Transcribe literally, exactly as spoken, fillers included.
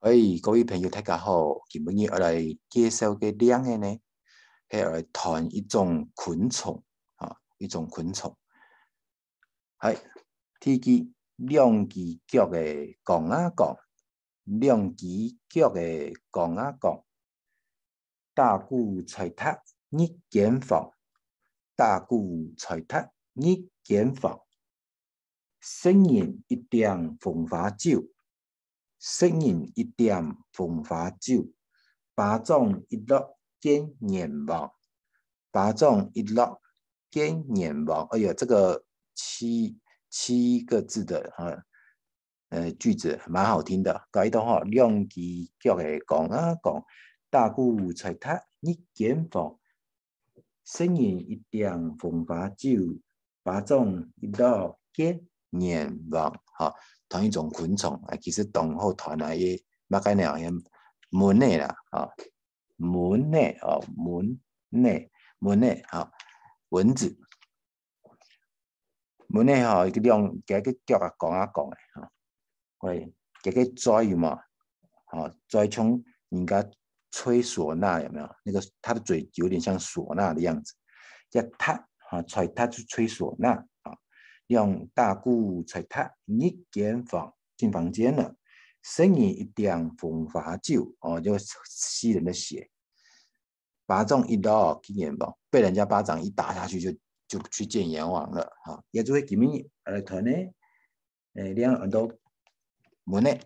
哎，各位朋友，大家好，今晡日愛來介紹个令仔呢，係愛來揣一種昆蟲，啊，一種昆蟲。係，第一，兩支腳个槓仔槓，兩支腳个槓仔槓，打鼓吹笛一間房，打鼓吹笛一間房。 食人一點紅花酒，食人一點紅花酒，巴掌一落見閻王，巴掌一落見閻王。哎呀，這個七，七個字的，啊，呃，句子蠻好聽的。改到吼，兩支腳个槓仔槓，打鼓吹笛一間房，食人一點紅花酒，巴掌一落見閻王。哈，揣一種昆蟲，啊，其實當好揣啊，也麼个呢，也蚊仔啦，啊，蚊仔，哦，蚊仔，蚊仔，哈，蚊子。 蚊仔吼，佢兩，佢个腳啊，槓啊槓个，吼。喂，佢个嘴有無？吼，嘴像人家吹嗩吶，有沒有？那個，它的嘴有點像嗩吶的樣子。這笛，吼，吹笛就吹嗩吶，啊。用打鼓吹笛，一間房，進房間了。食人一點紅花酒，哦，就吸人的血。 巴掌一落見閻王，被人家巴掌一打下去就，就去見閻王了。哈，也就係今晡日來揣呢，誒，令仔安到蚊仔，